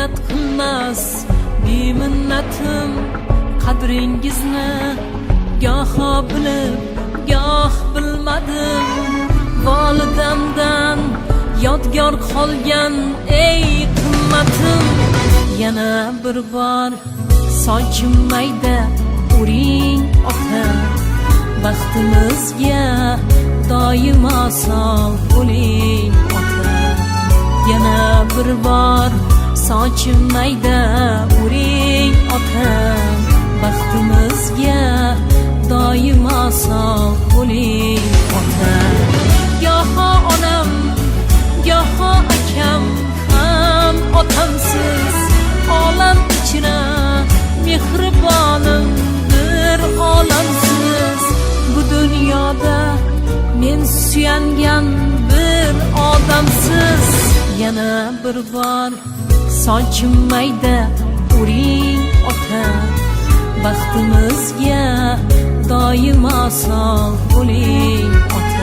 Minnat qilmas beminnatim qadringizni, goho bilib, goh bilmadim. Volidamdan yodgor qolgan ey qimmatim, yana bir bor sochim mayda uring, ota. Baxtimizga doimo sog' bo'ling, ota. Yana bir bor sochim mayda uring, ota. Baxtimizga doimo sog' bo'ling, ota. Goho onam, goho akam ham otamsiz. Olam ichra mehribonim bir olamsiz. Bu dunyoda men suyangan bir odamsiz. Yana bir bor sochim mayda uring, ota. Baxtimizga doimo sog' bo'ling, ota.